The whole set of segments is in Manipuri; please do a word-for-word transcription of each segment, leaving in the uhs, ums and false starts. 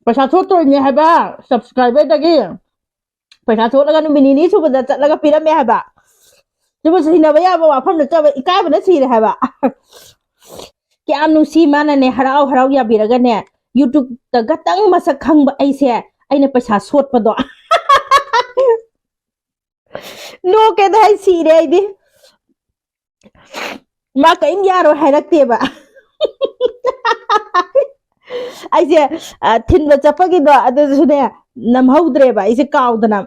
ꯄꯩꯁꯥ ꯊꯣꯛꯇꯣꯏꯅꯦ ꯍꯥꯏꯕ꯫ ꯁꯕꯁꯀ꯭ꯔꯥꯏꯕꯔꯗꯒꯤ ꯄꯩꯁꯥ ꯊꯣꯛꯂꯒ ꯅꯨꯃꯤꯠ ꯅꯤꯅꯤ ꯁꯨꯕꯗ ꯆꯠꯂꯒ ꯄꯤꯔꯝꯃꯦ ꯍꯥꯏꯕ꯫ ꯁꯤꯕꯨ ꯁꯤꯟꯅꯕ ꯌꯥꯕ ꯋꯥꯐꯝ ꯅꯠꯇꯕ, ꯏꯀꯥꯏꯕꯅ ꯁꯤꯔꯦ ꯍꯥꯏꯕ꯫ ꯀꯌꯥꯝ ꯅꯨꯡꯁꯤ ꯃꯥꯅꯅꯦ, ꯍꯔꯥꯎ ꯍꯔꯥꯎ ꯌꯥꯕꯤꯔꯒꯅꯦ, ꯌꯨꯇ꯭ꯌꯨꯕꯇ ꯈꯇꯪ ꯃꯁꯛ ꯈꯪꯕ ꯑꯩꯁꯦ, ꯑꯩꯅ ꯄꯩꯁꯥ ꯁꯣꯠꯄꯗꯣ꯫ ꯅꯣꯛꯀꯦꯗ ꯍꯥꯏ ꯁꯤꯔꯦ ꯑꯩꯗꯤ꯫ ꯃꯥ ꯀꯔꯤꯝ ꯌꯥꯔꯣꯏ ꯍꯥꯏꯔꯛꯇꯦꯕ꯫ ꯑꯩꯁꯦ, ꯑ, ꯊꯤꯟꯕ ꯆꯠꯄꯒꯤꯗꯣ ꯑꯗꯨꯁꯨꯅꯦ, ꯅꯝꯍꯧꯗ꯭ꯔꯦꯕ ꯑꯩꯁꯦ ꯀꯥꯎꯗꯅ꯫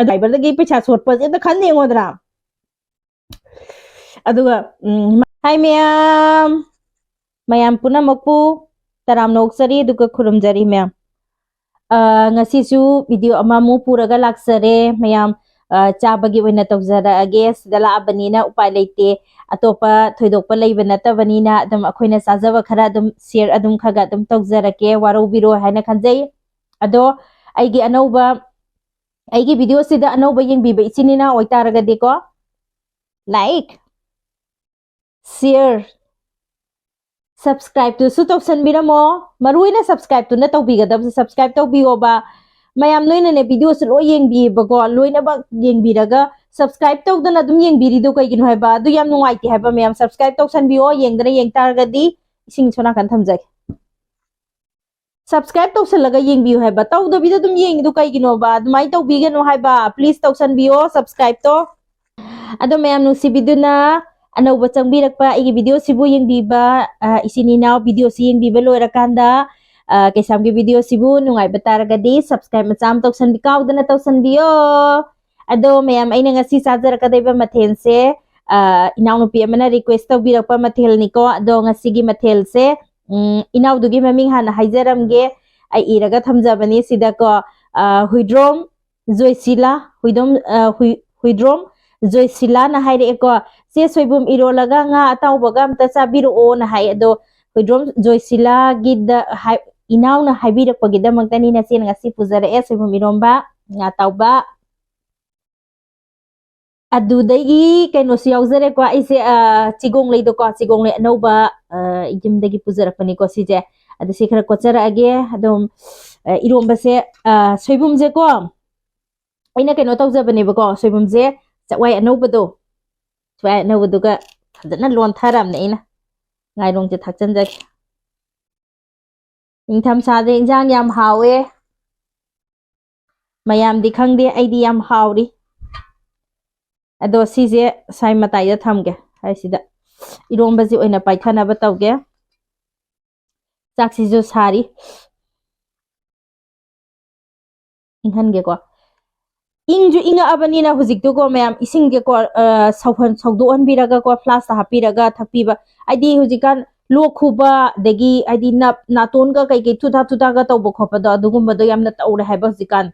ꯗ꯭ꯔꯥꯏꯚꯔꯗꯒꯤ ꯄꯩꯁꯥ ꯁꯣꯠꯄꯁꯦ ꯑꯝꯇ ꯈꯟ ꯌꯦꯡꯉꯣꯗꯅ꯫ ꯑꯗꯨꯒ, ꯎꯝ, ꯍꯥꯏ ꯃꯌꯥꯝ, ꯃꯌꯥꯝ ꯄꯨꯝꯅꯃꯛꯄꯨ ꯇꯔꯥꯝꯅ ꯑꯣꯛꯆꯔꯤ ꯑꯗꯨꯒ ꯈꯨꯔꯨꯝꯖꯔꯤ ꯃꯌꯥꯝ꯫ ꯑ, ꯉꯁꯤꯁꯨ ꯚꯤꯗꯤꯑꯣ ꯑꯃꯃꯨꯛ ꯄꯨꯔꯒ ꯂꯥꯛꯆꯔꯦ ꯃꯌꯥꯝ꯫ ꯑ, ꯆꯥꯕꯒꯤ ꯑꯣꯏꯅ ꯇꯧꯖꯔꯛꯑꯒꯦ꯫ ꯁꯤꯗ ꯂꯥꯛꯑꯕꯅꯤꯅ ꯎꯄꯥꯏ ꯂꯩꯇꯦ꯫ ꯑꯇꯣꯞꯄ ꯊꯣꯏꯗꯣꯛꯄ ꯂꯩꯕ ꯅꯠꯇꯕꯅꯤꯅ ꯑꯗꯨꯝ ꯑꯩꯈꯣꯏꯅ ꯆꯥꯖꯕ ꯈꯔ ꯑꯗꯨꯝ ꯁꯤꯌꯔ ꯑꯗꯨꯝ ꯈꯔ ꯈꯔ ꯑꯗꯨꯝ ꯇꯧꯖꯔꯛꯀꯦ꯫ ꯋꯥꯔꯧꯕꯤꯔꯣꯏ ꯍꯥꯏꯅ ꯈꯟꯖꯩ꯫ ꯑꯗꯣ ꯑꯩꯒꯤ ꯑꯅꯧꯕ, ꯑꯩꯒꯤ ꯚꯤꯗꯤꯑꯣꯁꯤꯗ ꯑꯅꯧꯕ ꯌꯦꯡꯕꯤꯕ ꯏꯆꯤꯟ ꯏꯅꯥꯎ ꯑꯣꯏꯇꯥꯔꯒꯗꯤꯀꯣ, ꯂꯥꯏꯛ, ꯁꯤꯌꯔ, ꯁꯕꯁꯀ꯭ꯔꯥꯏꯕꯇꯨꯁꯨ ꯇꯧꯁꯟꯕꯤꯔꯝꯃꯣ꯫ ꯃꯔꯨ ꯑꯣꯏꯅ ꯁꯕꯁꯀ꯭ꯔꯥꯏꯕꯇꯨꯅ ꯇꯧꯕꯤꯒꯗꯕꯁꯦ, ꯁꯕꯁꯀ꯭ꯔꯥꯏꯕ ꯇꯧꯕꯤꯌꯣꯕ꯫ ꯃꯌꯥꯝ ꯅꯣꯏꯅꯅꯦ ꯚꯤꯗꯤꯑꯣꯁꯨ ꯂꯣꯏ ꯌꯦꯡꯕꯤꯌꯦꯕꯀꯣ, ꯂꯣꯏꯅꯃꯛ ꯌꯦꯡꯕꯤꯔꯒ ꯁꯕꯁꯀ꯭ꯔꯥꯏꯕ ꯇꯧꯗꯅ ꯑꯗꯨꯝ ꯌꯦꯡꯕꯤꯔꯤꯗꯣ ꯀꯩꯒꯤꯅꯣ ꯍꯥꯏꯕ? ꯑꯗꯨ ꯌꯥꯝ ꯅꯨꯡꯉꯥꯏꯇꯦ ꯍꯥꯏꯕ ꯃꯌꯥꯝ꯫ ꯁꯕꯁꯀ꯭ꯔꯥꯏꯕ ꯇꯧꯁꯟꯕꯤꯌꯣ, ꯌꯦꯡꯗꯅ ꯌꯦꯡ ꯇꯥꯔꯒꯗꯤ ꯏꯁꯤꯡ ꯁꯣꯝ ꯅꯥꯀꯟ ꯊꯝꯖꯒꯦ꯫ ꯁꯕꯁꯀ꯭ꯔꯥꯏꯕ ꯇꯧꯁꯜꯂꯒ ꯌꯦꯡꯕꯤꯌꯨ ꯍꯥꯏꯕ, ꯇꯧꯗꯕꯤꯗ ꯑꯗꯨꯝ ꯌꯦꯡꯉꯤꯗꯣ ꯀꯩꯒꯤꯅꯣꯕ? ꯑꯗꯨꯃꯥꯏꯅ ꯇꯧꯕꯤꯒꯅꯨ ꯍꯥꯏꯕ, ꯄ꯭ꯂꯤꯁ ꯇꯧꯁꯟꯕꯤꯌꯣ ꯁꯕꯁꯀ꯭ꯔꯥꯏꯕꯇꯣ꯫ ꯑꯗꯣ ꯃꯌꯥꯝ ꯅꯨꯡꯁꯤꯕꯤꯗꯨꯅ ꯑꯅꯧꯕ ꯆꯪꯕꯤꯔꯛꯄ ꯑꯩꯒꯤ ꯚꯤꯗꯤꯑꯣꯁꯤꯕꯨ ꯌꯦꯡꯕꯤꯕ, ꯑ, ꯏꯆꯤꯟ ꯏꯅꯥꯎ ꯚꯤꯗꯤꯑꯣꯁꯤ ꯌꯦꯡꯕꯤꯕ ꯂꯣꯏꯔꯀꯥꯟꯗ, ꯑ, ꯀꯩꯁꯥꯝꯒꯤ ꯚꯤꯗꯤꯑꯣꯁꯤꯕꯨ ꯅꯨꯡꯉꯥꯏꯕ ꯇꯥꯔꯒꯗꯤ ꯁꯕꯁꯀ꯭ꯔꯥꯏꯕ ꯃꯆꯥ ꯑꯃ ꯇꯧꯁꯟꯕꯤ, ꯀꯥꯎꯗꯅ ꯇꯧꯁꯟꯕꯤꯌꯣ꯫ ꯑꯗꯣ ꯃꯌꯥꯝ, ꯑꯩꯅ ꯉꯁꯤ ꯆꯥꯖꯔꯛꯀꯗꯣꯏꯕ ꯃꯊꯦꯜꯁꯦ, ꯑ, ꯏꯅꯥꯎꯅꯨꯄꯤ ꯑꯃꯅ ꯔꯤꯀ꯭ꯋꯦꯁ ꯇꯧꯕꯤꯔꯛꯄ ꯃꯊꯦꯜꯅꯤꯀꯣ꯫ ꯑꯗꯣ ꯉꯁꯤꯒꯤ ꯃꯊꯦꯜꯁꯦ, ꯎꯝ, ꯏꯅꯥꯎꯗꯨꯒꯤ ꯃꯃꯤꯡ ꯍꯥꯟꯅ ꯍꯥꯏꯖꯔꯝꯒꯦ, ꯑꯩ ꯏꯔꯒ ꯊꯝꯖꯕꯅꯤ ꯁꯤꯗꯀꯣ꯫ ꯑ, ꯍꯨꯏꯗ꯭ꯔꯣꯝ ꯖꯣꯏꯁꯤꯂꯥ, ꯍꯨꯏꯗꯣꯝ, ꯑ, ꯍꯨꯏ-, ꯍꯨꯏꯗ꯭ꯔꯣꯝ ꯖꯣꯏꯁꯤꯂꯥꯅ ꯍꯥꯏꯔꯛꯑꯦꯀꯣ, "ꯆꯦ, ꯁꯣꯏꯕꯨꯝ ꯏꯔꯣꯜꯂꯒ ꯉꯥ ꯑꯇꯥꯎꯕꯒ ꯑꯝꯇ ꯆꯥꯕꯤꯔꯛꯑꯣꯅ" ꯍꯥꯏ꯫ ꯑꯗꯣ ꯍꯨꯏꯗ꯭ꯔꯣꯝ ꯖꯣꯏꯁꯤꯂꯥꯒꯤꯗ ꯍꯥꯏ-, ꯏꯅꯥꯎꯅ ꯍꯥꯏꯕꯤꯔꯛꯄꯒꯤꯗꯃꯛꯇꯅꯤ ꯅꯆꯦꯅ ꯉꯁꯤ ꯄꯨꯖꯔꯛꯑꯦ ꯁꯣꯏꯕꯨꯝ ꯏꯔꯣꯝꯕ, ꯉꯥ ꯑꯇꯥꯎꯕ꯫ ꯑꯗꯨꯗꯒꯤ ꯀꯩꯅꯣꯁꯨ ꯌꯥꯎꯖꯔꯦꯀꯣ꯫ ꯑꯩꯁꯦ, ꯑ, ꯆꯤꯒꯣꯡ ꯂꯩꯗꯣꯀꯣ, ꯆꯤꯒꯣꯡ ꯂꯩ ꯑꯅꯧꯕ, ꯑ, ꯌꯨꯝꯗꯒꯤ ꯄꯨꯖꯔꯛꯄꯅꯤꯀꯣ ꯁꯤꯁꯦ꯫ ꯑꯗꯨ ꯁꯤ ꯈꯔ ꯀꯣꯠꯆꯔꯛꯑꯒꯦ꯫ ꯑꯗꯨꯝ, ꯑ, ꯏꯔꯣꯝꯕꯁꯦ, ꯑ, ꯁꯣꯏꯕꯨꯝꯁꯦꯀꯣ, ꯑꯩꯅ ꯀꯩꯅꯣ ꯇꯧꯖꯕꯅꯦꯕꯀꯣ, ꯁꯣꯏꯕꯨꯝꯁꯦ ꯆꯛꯋꯥꯏ ꯑꯅꯧꯕꯗꯣ, ꯆꯛꯋꯥꯏ ꯑꯅꯧꯕꯗꯨꯒ ꯐꯖꯅ ꯂꯣꯟꯊꯔꯝꯅꯦ ꯑꯩꯅ꯫ ꯉꯥꯏꯔꯣꯡꯁꯦ ꯊꯥꯛꯆꯟꯖꯒꯦ꯫ ꯅꯤꯡꯊꯝꯊꯥꯁꯦ ꯏꯟꯖꯥꯡ ꯌꯥꯝ ꯍꯥꯎꯋꯦ꯫ ꯃꯌꯥꯝꯗꯤ ꯈꯪꯗꯦ, ꯑꯩꯗꯤ ꯌꯥꯝ ꯍꯥꯎꯔꯤ꯫ ꯑꯗꯣ ꯁꯤꯁꯦ ꯁ꯭ꯋꯥꯏ ꯃꯇꯥꯏꯗ ꯊꯝꯒꯦ꯫ ꯍꯥꯏꯁꯤꯗ ꯏꯔꯣꯝꯕꯁꯤ ꯑꯣꯏꯅ ꯄꯥꯏꯊꯅꯕ ꯇꯧꯒꯦ꯫ ꯆꯥꯛꯁꯤꯁꯨ ꯁꯥꯔꯤ꯫ ꯏꯪꯍꯟꯒꯦꯀꯣ꯫ ꯏꯪꯁꯨ ꯏꯪꯉꯛꯑꯕꯅꯤꯅ ꯍꯧꯖꯤꯛꯇꯨꯀꯣ ꯃꯌꯥꯝ, ꯏꯁꯤꯡꯁꯦꯀꯣ, ꯑ, ꯁꯧꯍꯟ-, ꯁꯧꯗꯣꯛꯍꯟꯕꯤꯔꯒꯀꯣ, ꯐ꯭ꯂꯥꯁꯇ ꯍꯥꯞꯄꯤꯔꯒ ꯊꯛꯄꯤꯕ꯫ ꯍꯥꯏꯗꯤ ꯍꯧꯖꯤꯛꯀꯥꯟ ꯂꯣꯛ ꯈꯨꯕ, ꯑꯗꯒꯤ ꯍꯥꯏꯗꯤ ꯅꯞ-, ꯅꯥꯇꯣꯟꯒ ꯀꯩꯀꯩ ꯊꯨꯊꯥ ꯊꯨꯊꯥꯒ ꯇꯧꯕ ꯈꯣꯠꯄꯗꯣ, ꯑꯗꯨꯒꯨꯝꯕꯗꯣ ꯌꯥꯝꯅ ꯇꯧꯔꯦ ꯍꯥꯏꯕ ꯍꯧꯖꯤꯛꯀꯥꯟ꯫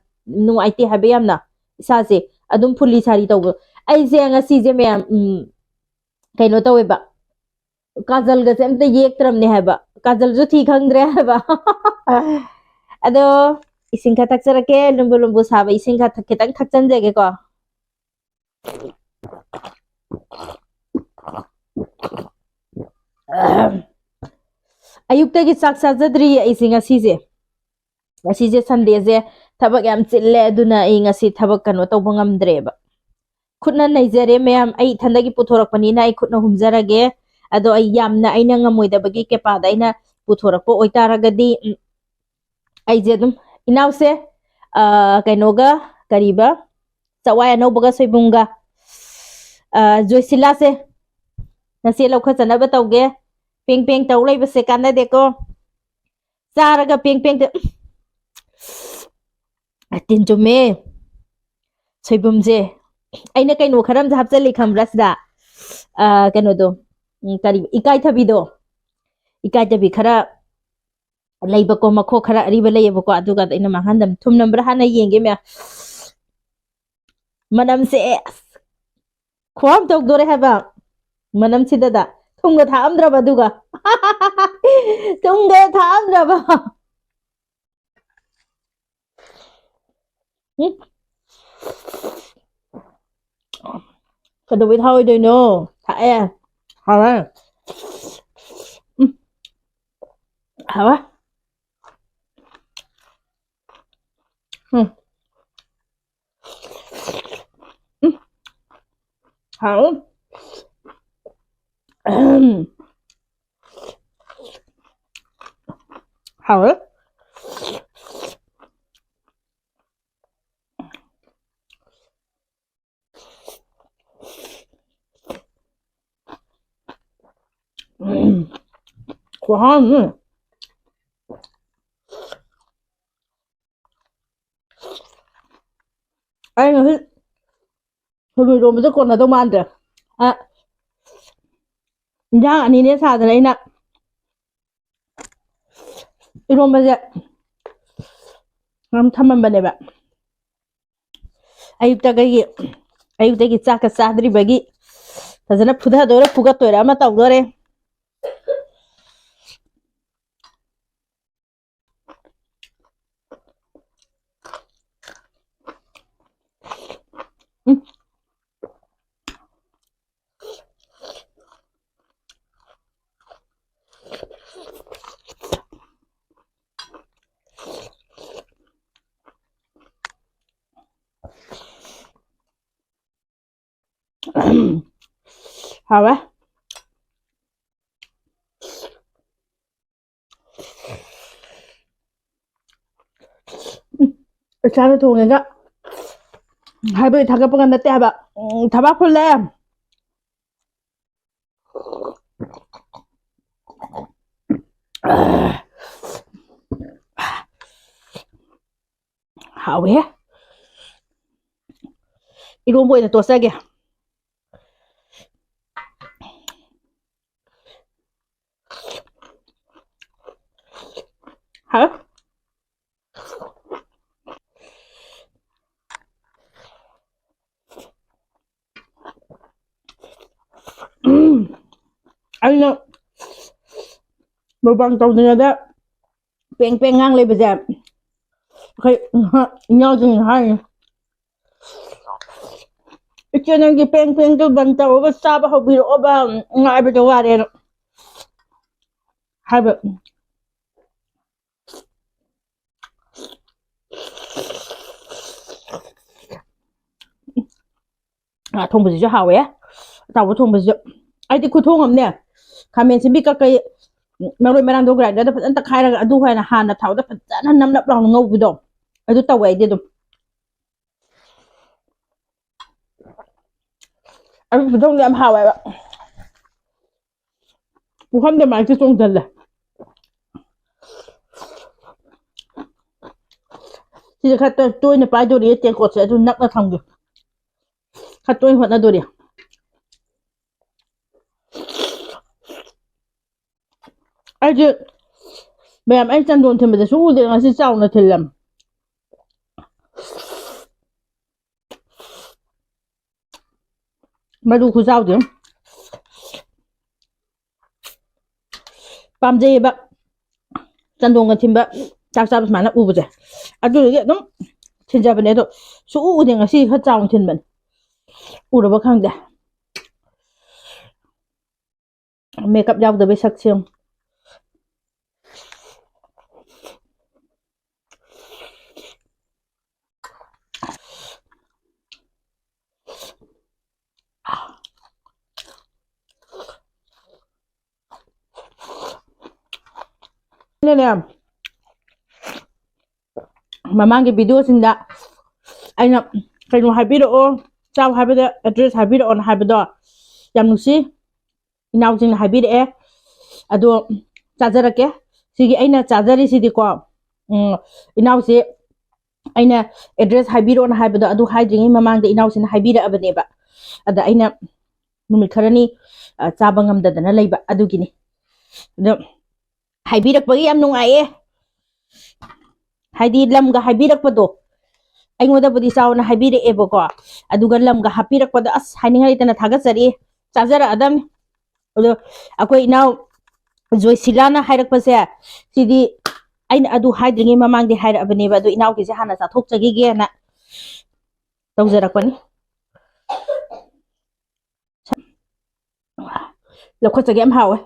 ꯅꯨꯡꯉꯥꯏꯇꯦ ꯍꯥꯏꯕ ꯌꯥꯝꯅ ꯏꯁꯥꯁꯦ꯫ ꯑꯗꯨꯝ ꯐꯨꯂꯤ ꯁꯥꯔꯤ ꯇꯧꯕ꯫ ꯑꯩꯁꯦ ꯉꯁꯤꯁꯦ ꯃꯌꯥꯝ, ꯎꯝ, ꯀꯩꯅꯣ ꯇꯧꯋꯦꯕ, ꯀꯥꯖꯜꯒꯁꯦ ꯑꯝꯇ ꯌꯦꯛꯇ꯭ꯔꯕꯅꯦ ꯍꯥꯏꯕ, ꯀꯥꯖꯜꯁꯨ ꯊꯤ ꯈꯪꯗ꯭ꯔꯦ ꯍꯥꯏꯕ꯫ ꯑꯗꯣ ꯏꯁꯤꯡ ꯈꯔ ꯊꯛꯆꯔꯛꯀꯦ, ꯂꯨꯝꯕꯨ ꯂꯨꯝꯕꯨ ꯁꯥꯕ ꯏꯁꯤꯡ ꯈꯔ ꯊꯛ-, ꯈꯤꯇꯪ ꯊꯛꯆꯟꯖꯒꯦꯀꯣ꯫ ꯑꯌꯨꯛꯇꯒꯤ ꯆꯥꯛ ꯆꯥꯖꯗ꯭ꯔꯤ ꯑꯩꯁꯦ ꯉꯁꯤꯁꯦ꯫ ꯉꯁꯤꯁꯦ ꯁꯟꯗꯦꯁꯦ ꯊꯕꯛ ꯌꯥꯝ ꯆꯤꯜꯂꯦ, ꯑꯗꯨꯅ ꯑꯩ ꯉꯁꯤ ꯊꯕꯛ ꯀꯩꯅꯣ ꯇꯧꯕ ꯉꯝꯗ꯭ꯔꯦꯕ꯫ ꯈꯨꯠꯅ ꯅꯩꯖꯔꯦ ꯃꯌꯥꯝ, ꯑꯩ ꯏꯊꯟꯗꯒꯤ ꯄꯨꯊꯣꯔꯛꯄꯅꯤꯅ ꯑꯩ ꯈꯨꯠꯅ ꯍꯨꯝꯖꯔꯒꯦ꯫ ꯑꯗꯣ ꯑꯩ ꯌꯥꯝꯅ ꯑꯩꯅ ꯉꯝꯃꯣꯏꯗꯕꯒꯤ ꯀꯦꯄꯥꯗ ꯑꯩꯅ ꯄꯨꯊꯣꯔꯛꯄ ꯑꯣꯏꯇꯥꯔꯒꯗꯤ, ꯎꯝ, ꯑꯩꯁꯦ ꯑꯗꯨꯝ, ꯏꯅꯥꯎꯁꯦ, ꯑ, ꯀꯩꯅꯣꯒ, ꯀꯔꯤꯕ, ꯆꯋꯥꯏ ꯑꯅꯧꯕꯒ ꯁꯣꯏꯕꯨꯝꯒ, ꯑ, ꯖꯣꯏꯁꯤꯂꯥꯁꯦ, ꯅꯆꯦ ꯂꯧꯈꯠꯆꯅꯕ ꯇꯧꯒꯦ꯫ ꯄꯦꯡ ꯄꯦꯡ ꯇꯧ ꯂꯩꯕꯁꯦ ꯀꯥꯟꯅꯗꯦꯀꯣ꯫ ꯆꯥꯔꯒ ꯄꯦꯡ ꯄꯦꯡ ꯇ-, ꯇꯤꯟ ꯆꯨꯝꯃꯦ꯫ ꯁꯣꯏꯕꯨꯝꯁꯦ ꯑꯩꯅ ꯀꯩꯅꯣ ꯈꯔ ꯑꯃꯁꯨ ꯍꯥꯞꯆꯜꯂꯤ ꯈꯪꯕ꯭ꯔꯥ ꯁꯤꯗ? ꯑ, ꯀꯩꯅꯣꯗꯣ, ꯎꯝ, ꯀꯔꯤ, ꯏꯀꯥꯏꯊꯕꯤꯗꯣ, ꯏꯀꯥꯏꯊꯕꯤ ꯈꯔ ꯂꯩꯕꯀꯣ, ꯃꯈꯣꯛ ꯈꯔ ꯑꯔꯤꯕ ꯂꯩꯌꯦꯕꯀꯣ, ꯑꯗꯨꯒ ꯑꯩꯅ ꯃꯥꯡꯍꯟꯗꯕ꯫ ꯊꯨꯝ ꯅꯝꯕ꯭ꯔꯥ ꯍꯥꯟꯅ ꯌꯦꯡꯒꯦ ꯃꯌꯥꯝ꯫ ꯃꯅꯝꯁꯦ ꯑꯁ, ꯈꯨꯍꯥꯎ ꯇꯧꯗꯣꯔꯦ ꯍꯥꯏꯕ꯫ ꯃꯅꯝꯁꯤꯗꯗ ꯊꯨꯝꯒ ꯊꯥꯛꯑꯝꯗ꯭ꯔꯕ, ꯑꯗꯨꯒ ꯊꯨꯝꯒ ꯊꯥꯛꯑꯝꯗ꯭ꯔꯕ꯫ ꯎꯝ꯫ ꯀꯩꯗꯧꯕꯩ ꯊꯥꯛꯑꯣꯏꯗꯣꯏꯅꯣ? ꯊꯥꯛꯑꯦ꯫ ꯍꯥꯎꯋꯦ꯫ ꯎꯝ꯫ ꯍꯥꯎꯋꯦ꯫ ꯎꯝ꯫ ꯎꯝ꯫ ꯍꯥꯎꯋꯦ꯫ ꯑꯍꯝ꯫ ꯍꯥꯎꯋꯦ꯫ ꯎꯝ꯫ ꯈꯨꯍꯥꯎ ꯑꯃ꯫ ꯑꯩ ꯉꯁꯤ ꯁꯣꯏꯕꯨꯝ ꯏꯔꯣꯝꯕꯁꯦ ꯀꯣꯟꯅꯗꯧ ꯃꯥꯟꯗ꯭ꯔꯦ꯫ ꯑ, ꯏꯟꯖꯥꯡ ꯑꯅꯤꯅꯦ ꯁꯥꯗꯅ ꯑꯩꯅ ꯏꯔꯣꯝꯕꯁꯦ ꯃꯔꯝ ꯊꯝꯃꯝꯕꯅꯦꯕ꯫ ꯑꯌꯨꯛꯇ ꯀꯩꯒꯤ, ꯑꯌꯨꯛꯇꯒꯤ ꯆꯥꯛꯀ ꯆꯥꯗ꯭ꯔꯤꯕꯒꯤ ꯐꯖꯅ ꯐꯨꯊꯗꯣꯏꯔ ꯐꯨꯒꯠꯇꯣꯏꯔ ꯑꯃ ꯇꯧꯗꯣꯔꯦ꯫ ꯎꯝ꯫ ꯍꯥꯎꯋꯦ꯫ ꯎꯝ, ꯏꯁꯥꯅ ꯊꯣꯡꯉꯦꯒ ꯍꯥꯏꯕꯗꯤ ꯊꯥꯒꯠꯄꯒ ꯅꯠꯇꯦ ꯍꯥꯏꯕ꯫ ꯎꯝ, ꯊꯕꯥꯛ ꯐꯨꯜꯂꯦ꯫ ꯍꯥꯎꯋꯦꯍꯦ꯫ ꯏꯔꯣꯝꯕ ꯑꯣꯏꯅ ꯇꯣꯠꯆꯒꯦ꯫ ꯍꯥꯎ꯫ ꯎꯝ꯫ ꯑꯩꯅ mukbang ꯇꯧꯗ꯭ꯔꯤꯉꯩꯗ ꯄꯦꯡ ꯄꯦꯡ ꯉꯥꯡ ꯂꯩꯕꯁꯦ ꯑꯩꯈꯣꯏ ꯏꯅꯥꯎꯁꯤꯡꯅ ꯍꯥꯏꯔꯤ꯫ "ꯏꯆꯦ, ꯅꯪꯒꯤ ꯄꯦꯡ ꯄꯦꯡꯗꯨ ꯕꯟ ꯇꯧꯔꯒ ꯆꯥꯕ ꯍꯧꯕꯤꯔꯛꯑꯣꯕ, ꯉꯥꯏꯕꯗ ꯋꯥꯔꯦꯅ" ꯍꯥꯏꯕ꯫ ꯉꯥ ꯊꯣꯡꯕꯁꯤꯁꯨ ꯍꯥꯎꯋꯦ, ꯑꯇꯥꯎꯕ ꯊꯣꯡꯕꯁꯤꯁꯨ꯫ ꯑꯩꯗꯤ ꯈꯨꯊꯣꯡ ꯑꯃꯅꯦ, ꯈꯥꯃꯦꯟ ꯑꯁꯤꯟꯕꯤ ꯀꯛꯀꯩ, ꯃꯔꯣꯏ ꯃꯔꯥꯡꯗꯣ ꯒ꯭ꯔꯥꯏꯟꯗꯔꯗ ꯐꯖꯅ ꯇꯛꯈꯥꯏꯔꯒ, ꯑꯗꯨ ꯍꯥꯏꯅ ꯍꯥꯟꯅ ꯊꯥꯎꯗ ꯐꯖꯅ ꯅꯞ ꯅꯞ ꯂꯥꯎꯅ ꯉꯧꯕꯤꯗꯣ, ꯑꯗꯨ ꯇꯧꯋꯦ ꯑꯩꯗꯤ ꯑꯗꯨꯝ꯫ ꯑꯗꯨ ꯈꯨꯊꯣꯡꯗꯣ ꯌꯥꯝ ꯍꯥꯎꯋꯦꯕ꯫ ꯄꯨꯈꯝꯗ ꯃꯥꯏꯁꯦ ꯆꯣꯡꯁꯤꯜꯂꯦ꯫ ꯁꯤꯁꯦ ꯈꯔ ꯇꯣꯏ-, ꯇꯣꯏꯅ ꯄꯥꯏꯗꯣꯔꯤ, ꯇꯦꯡꯀꯣꯠꯁꯦ ꯑꯗꯨ ꯅꯛꯅ ꯊꯝꯒꯦ꯫ ꯈꯔ ꯇꯣꯏꯅ ꯍꯣꯠꯅꯗꯣꯔꯤ꯫ ꯑꯩꯁꯦ ꯃꯌꯥꯝ, ꯑꯩ ꯆꯟꯗꯣꯟ ꯊꯤꯟꯕꯗ ꯁꯨꯛꯎ ꯎꯗꯦ, ꯉꯁꯤ ꯆꯥꯎꯅ ꯊꯤꯜꯂꯝ꯫ ꯃꯔꯨ ꯈꯨꯆꯥꯎꯗꯤ ꯄꯥꯝꯖꯩꯌꯦꯕ, ꯆꯟꯗꯣꯟꯒ ꯊꯤꯟꯕ, ꯆꯥꯛ ꯆꯥꯕ ꯁꯨꯃꯥꯏꯅ ꯎꯕꯁꯦ꯫ ꯑꯗꯨꯗꯨꯒꯤ ꯑꯗꯨꯝ ꯊꯤꯟꯖꯕꯅꯦ꯫ ꯑꯗꯣ ꯁꯨꯛꯎ ꯎꯗꯦ, ꯉꯁꯤ ꯈꯔ ꯆꯥꯎꯅ ꯊꯤꯟꯕꯅꯦ꯫ ꯎꯔꯕ ꯈꯪꯗꯦ꯫ ꯃꯦꯀꯞ ꯌꯥꯎꯗꯕꯩ ꯁꯛꯁꯦ ꯌꯦꯡꯉꯨ꯫ ꯑꯩꯅꯅꯦ, ꯃꯃꯥꯡꯒꯤ ꯚꯤꯗꯤꯑꯣꯁꯤꯡꯗ ꯑꯩꯅ ꯀꯩꯅꯣ ꯍꯥꯏꯕꯤꯔꯛꯑꯣ, ꯆꯥꯎ ꯍꯥꯏꯕꯗ ꯑꯦꯗ꯭ꯔꯦꯁ ꯍꯥꯏꯕꯤꯔꯛꯑꯣꯅ ꯍꯥꯏꯕꯗꯣ ꯌꯥꯝ ꯅꯨꯡꯁꯤ꯫ ꯏꯅꯥꯎꯁꯤꯡꯅ ꯍꯥꯏꯕꯤꯔꯛꯑꯦ꯫ ꯑꯗꯣ ꯆꯥꯖꯔꯛꯀꯦ꯫ ꯁꯤꯒꯤ ꯑꯩꯅ ꯆꯥꯖꯔꯤꯁꯤꯗꯤꯀꯣ, ꯎꯝ, ꯏꯅꯥꯎꯁꯤ ꯑꯩꯅ ꯑꯦꯗ꯭ꯔꯦꯁ ꯍꯥꯏꯕꯤꯔꯛꯑꯣꯅ ꯍꯥꯏꯕꯗꯣ, ꯑꯗꯨ ꯍꯥꯏꯗ꯭ꯔꯤꯉꯩ ꯃꯃꯥꯡꯗ ꯏꯅꯥꯎꯁꯤꯅ ꯍꯥꯏꯕꯤꯔꯛꯑꯕꯅꯦꯕ꯫ ꯑꯗ ꯑꯩꯅ ꯅꯨꯃꯤꯠ ꯈꯔꯅꯤ, ꯑ, ꯆꯥꯕ ꯉꯝꯗꯗꯅ ꯂꯩꯕ ꯑꯗꯨꯒꯤꯅꯤ꯫ ꯑꯗꯣ ꯍꯥꯏꯕꯤꯔꯛꯄꯒꯤ ꯌꯥꯝ ꯅꯨꯡꯉꯥꯏꯌꯦ꯫ ꯍꯥꯏꯗꯤ ꯂꯝꯒ ꯍꯥꯏꯕꯤꯔꯛꯄꯗꯣ, ꯑꯩꯉꯣꯟꯗꯕꯨꯗꯤ ꯆꯥꯎꯅ ꯍꯥꯏꯕꯤꯔꯛꯑꯦꯕꯀꯣ, ꯑꯗꯨꯒ ꯂꯝꯒ ꯍꯥꯞꯄꯤꯔꯛꯄꯗꯣ ꯑꯁ ꯍꯥꯏꯅꯤꯡꯉꯥꯏ ꯂꯩꯇꯅ ꯊꯥꯒꯠꯆꯔꯤ, ꯆꯥꯖꯔꯛꯑꯗꯝꯅꯤ꯫ ꯑꯗꯣ ꯑꯩꯈꯣꯏ ꯏꯅꯥꯎ ꯖꯣꯏꯁꯤꯂꯥꯅ ꯍꯥꯏꯔꯛꯄꯁꯦ, ꯁꯤꯗꯤ ꯑꯩꯅ ꯑꯗꯨ ꯍꯥꯏꯗ꯭ꯔꯤꯉꯩ ꯃꯃꯥꯡꯗꯤ ꯍꯥꯏꯔꯛꯑꯕꯅꯦꯕ, ꯑꯗꯣ ꯏꯅꯥꯎꯒꯤꯁꯦ ꯍꯥꯟꯅ ꯆꯥꯊꯣꯛꯆꯈꯤꯒꯦꯅ ꯇꯧꯖꯔꯛꯄꯅꯤ꯫ ꯂꯧꯈꯠꯆꯒꯦ, ꯌꯥꯝ ꯍꯥꯎꯋꯦ꯫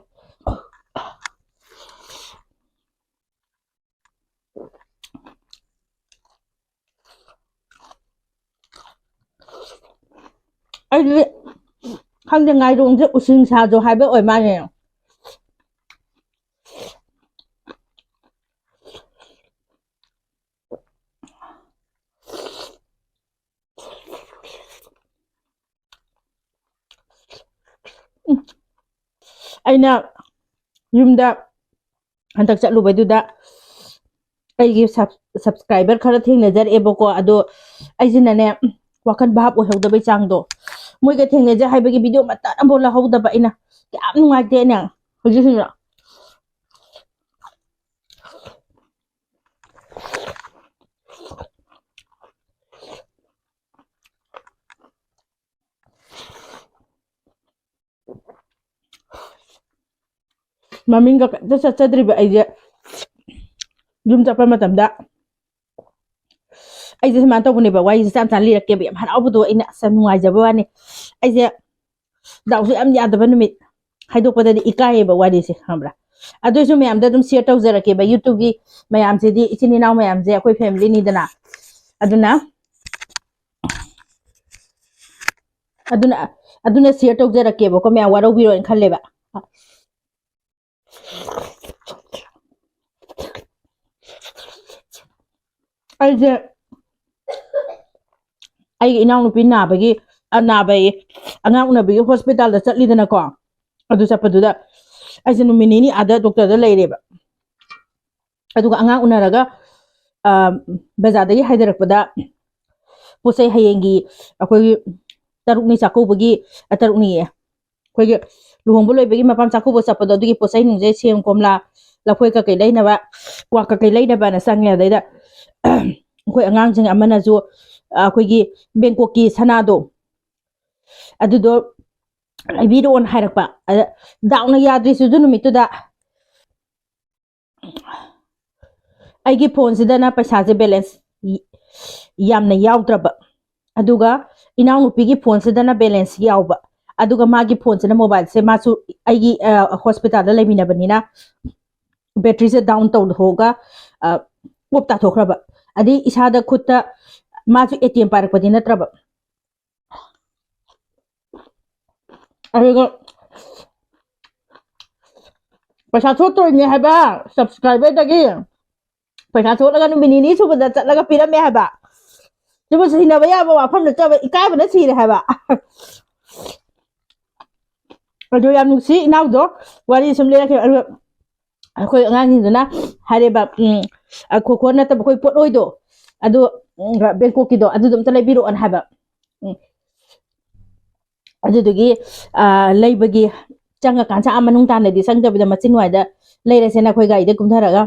ꯑꯩꯗꯤ ꯈꯪꯗꯦ, ꯉꯥꯏꯔꯣꯡꯁꯦ ꯎꯁꯤꯡ ꯁꯥꯗꯣ ꯍꯥꯏꯕ ꯑꯣꯏ ꯃꯥꯜꯂꯦ꯫ ꯎꯝ꯫ ꯑꯩꯅ ꯌꯨꯝꯗ ꯍꯟꯗꯛ ꯆꯠꯂꯨꯕꯩꯗꯨꯗ ꯑꯩꯒꯤ ꯁꯕ-, ꯁꯕꯁꯀ꯭ꯔꯥꯏꯕꯔ ꯈꯔ ꯊꯦꯡꯅꯖꯔꯛꯑꯦꯕꯀꯣ꯫ ꯑꯗꯣ ꯑꯩꯁꯤꯅꯅꯦ, ꯋꯥꯈꯜ ꯚꯥꯞ ꯑꯣꯏꯍꯧꯗꯕꯩ ꯆꯥꯡꯗꯣ, ꯃꯣꯏꯒ ꯊꯦꯡꯅꯖꯩ ꯍꯥꯏꯕꯒꯤ ꯚꯤꯗꯤꯑꯣ ꯃꯇꯠ ꯑꯃꯐꯥꯎ ꯂꯧꯍꯧꯗꯕ ꯑꯩꯅ꯫ ꯌꯥꯝ ꯅꯨꯡꯉꯥꯏꯇꯦꯅꯦ ꯍꯧꯖꯤꯛꯁꯤꯅ꯫ ꯃꯃꯤꯡꯒ ꯀꯩꯝꯇ ꯆꯠꯆꯗ꯭ꯔꯤꯕ ꯑꯩꯁꯦ ꯌꯨꯝ ꯆꯠꯄ ꯃꯇꯝꯗ ꯑꯩꯁꯦ ꯁꯨꯃꯥꯏꯅ ꯇꯧꯕꯅꯦꯕ, ꯋꯥꯔꯤꯁꯦ ꯆꯥꯝ ꯆꯥꯝ ꯂꯤꯔꯛꯀꯦꯕ, ꯌꯥꯝ ꯍꯔꯥꯎꯕꯗꯣ ꯑꯩꯅ, ꯑꯁ, ꯌꯥꯝ ꯅꯨꯡꯉꯥꯏꯖꯕ ꯋꯥꯅꯤ꯫ ꯑꯩꯁꯦ ꯗꯥꯎꯁꯦ ꯌꯥꯝ ꯌꯥꯗꯕ ꯅꯨꯃꯤꯠ, ꯍꯥꯏꯗꯣꯛꯄꯗꯗꯤ ꯏꯀꯥꯏꯌꯦꯕ ꯋꯥꯔꯤꯁꯦ, ꯈꯪꯕ꯭ꯔꯥ? ꯑꯗꯨꯏꯁꯨ ꯃꯌꯥꯝꯗ ꯑꯗꯨꯝ ꯁꯤꯌꯔ ꯇꯧꯖꯔꯛꯀꯦꯕ, ꯌꯨꯇ꯭ꯌꯨꯕꯀꯤ ꯃꯌꯥꯝꯁꯤꯗꯤ, ꯏꯆꯤꯟ ꯏꯅꯥꯎ ꯃꯌꯥꯝꯁꯦ ꯑꯩꯈꯣꯏ ꯐꯦꯃꯤꯂꯤꯅꯤꯗꯅ꯫ ꯑꯗꯨꯅ, ꯑꯗꯨꯅ, ꯑꯗꯨꯅ ꯁꯤꯌꯔ ꯇꯧꯖꯔꯛꯀꯦꯕꯀꯣ, ꯃꯌꯥꯝ ꯋꯥꯔꯧꯕꯤꯔꯣꯏꯅ ꯈꯜꯂꯦꯕ꯫ ꯑꯩꯁꯦ ꯑꯩꯒꯤ ꯏꯅꯥꯎꯅꯨꯄꯤ ꯅꯥꯕꯒꯤ, ꯑ, ꯅꯥꯕꯒꯤ, ꯑꯉꯥꯡ ꯎꯅꯕꯒꯤ ꯍꯣꯁꯄꯤꯇꯥꯜꯗ ꯆꯠꯂꯤꯗꯅꯀꯣ꯫ ꯑꯗꯨ ꯆꯠꯄꯗꯨꯗ ꯑꯩꯁꯦ ꯅꯨꯃꯤꯠ ꯅꯤꯅꯤ ꯑꯥꯗ ꯗꯣꯛꯇꯔꯗ ꯂꯩꯔꯦꯕ꯫ ꯑꯗꯨꯒ ꯑꯉꯥꯡ ꯎꯅꯔꯒ, ꯑ, ꯕꯖꯥꯔꯗꯒꯤ ꯍꯥꯏꯊꯔꯛꯄꯗ ꯄꯣꯠ ꯆꯩ ꯍꯌꯦꯡꯒꯤ ꯑꯩꯈꯣꯏꯒꯤ ꯇꯔꯨꯛꯅꯤ ꯆꯥꯛꯀꯧꯕꯒꯤ, ꯑ, ꯇꯔꯨꯛꯅꯤꯌꯦ, ꯑꯩꯈꯣꯏꯒꯤ ꯂꯨꯍꯣꯡꯕ ꯂꯣꯏꯕꯒꯤ ꯃꯄꯥꯝ ꯆꯥꯛꯀꯧꯕ ꯆꯠꯄꯗꯣ, ꯑꯗꯨꯒꯤ ꯄꯣꯠ ꯆꯩ ꯅꯨꯡꯖꯩ, ꯁꯦꯝ, ꯀꯣꯝꯂꯥ, ꯂꯐꯣꯏ ꯀꯀꯩ ꯂꯩꯅꯕ, ꯀ꯭ꯋꯥ ꯀꯀꯩ ꯂꯩꯅꯕꯅ ꯆꯪꯉꯦ꯫ ꯑꯗꯩꯗ ꯑꯩꯈꯣꯏ ꯑꯉꯥꯡꯁꯤꯡ ꯑꯃꯅꯁꯨ, ꯑ, ꯑꯩꯈꯣꯏꯒꯤ ꯕꯦꯡꯀꯣꯛꯀꯤ ꯁꯅꯥꯗꯣ, ꯑꯗꯨꯗꯣ ꯂꯩꯕꯤꯔꯛꯑꯣꯅ ꯍꯥꯏꯔꯛꯄ꯫ ꯑꯗ ꯗꯥꯎꯅ ꯌꯥꯗ꯭ꯔꯤꯁꯤꯁꯨ ꯅꯨꯃꯤꯠꯇꯨꯗ ꯑꯩꯒꯤ ꯐꯣꯟꯁꯤꯗꯅ ꯄꯩꯁꯥꯁꯦ ꯕꯦꯂꯦꯟꯁ ꯌꯥꯝꯅ ꯌꯥꯎꯗ꯭ꯔꯕ, ꯑꯗꯨꯒ ꯏꯅꯥꯎꯅꯨꯄꯤꯒꯤ ꯐꯣꯟꯁꯤꯗꯅ ꯕꯦꯂꯦꯟꯁ ꯌꯥꯎꯕ꯫ ꯑꯗꯨꯒ ꯃꯥꯒꯤ ꯐꯣꯟꯁꯤꯅ, ꯃꯣꯕꯥꯏꯜꯁꯦ ꯃꯥꯁꯨ ꯑꯩꯒꯤ ꯍꯣꯁꯄꯤꯇꯥꯜꯗ ꯂꯩꯃꯤꯟꯅꯕꯅꯤꯅ ꯕꯦꯇ꯭ꯔꯤꯁꯦ ꯗꯥꯎꯟ ꯇꯧꯊꯣꯛꯑꯒ ꯑꯣꯞ ꯇꯥꯊꯣꯛꯈ꯭ꯔꯕ꯫ ꯑꯗꯩ ꯏꯁꯥꯗ ꯈꯨꯠꯇ, ꯃꯥꯁꯨ ꯑꯦ ꯇꯤ ꯑꯦꯝ ꯄꯥꯏꯔꯛꯄꯗꯤ ꯅꯠꯇ꯭ꯔꯕ꯫ ꯑꯗꯨꯒ ꯄꯩꯁꯥ ꯊꯣꯛꯇꯣꯏꯅꯦ ꯍꯥꯏꯕ ꯁꯕꯁꯀ꯭ꯔꯥꯏꯕꯔꯗꯒꯤ꯫ ꯄꯩꯁꯥ ꯊꯣꯛꯂꯒ ꯅꯨꯃꯤꯠ ꯅꯤꯅꯤ ꯁꯨꯕꯗ ꯆꯠꯂꯒ ꯄꯤꯔꯝꯃꯦ ꯍꯥꯏꯕ꯫ ꯁꯤꯕꯨ ꯁꯤꯟꯅꯕ ꯌꯥꯕ ꯋꯥꯐꯝ ꯅꯠꯇꯕ, ꯏꯀꯥꯏꯕꯅ ꯁꯤꯔꯦ ꯍꯥꯏꯕ꯫ ꯑꯗꯣ ꯌꯥꯝ ꯅꯨꯡꯁꯤ ꯏꯅꯥꯎꯗꯣ, ꯋꯥꯔꯤ ꯁꯨꯝ ꯂꯩꯔꯛꯈꯤꯕ꯫ ꯑꯗꯨꯒ ꯑꯩꯈꯣꯏ ꯑꯉꯥꯡꯁꯤꯡꯗꯨꯅ ꯍꯥꯏꯔꯦꯕ, ꯎꯝ, ꯑ, ꯈꯣꯈꯣ ꯅꯠꯇꯕ ꯑꯩꯈꯣꯏ ꯄꯣꯠꯂꯣꯏꯗꯣ, ꯑꯗꯨ, ꯎꯝ, ꯕꯦꯡꯀꯣꯛꯀꯤꯗꯣ ꯑꯗꯨꯗꯣ ꯑꯝꯇ ꯂꯩꯕꯤꯔꯛꯑꯣꯅ ꯍꯥꯏꯕ꯫ ꯎꯝ꯫ ꯑꯗꯨꯗꯨꯒꯤ, ꯑ, ꯂꯩꯕꯒꯤ ꯆꯪꯉꯀꯥꯟꯗ ꯑꯥ ꯃꯅꯨꯡ ꯇꯥꯅꯗꯤ ꯆꯪꯗꯕꯤꯗ ꯃꯆꯤꯟ ꯋꯥꯏꯗ ꯂꯩꯔꯁꯦꯅ ꯑꯩꯈꯣꯏ ꯒꯥꯔꯤꯗ ꯀꯨꯝꯊꯔꯒ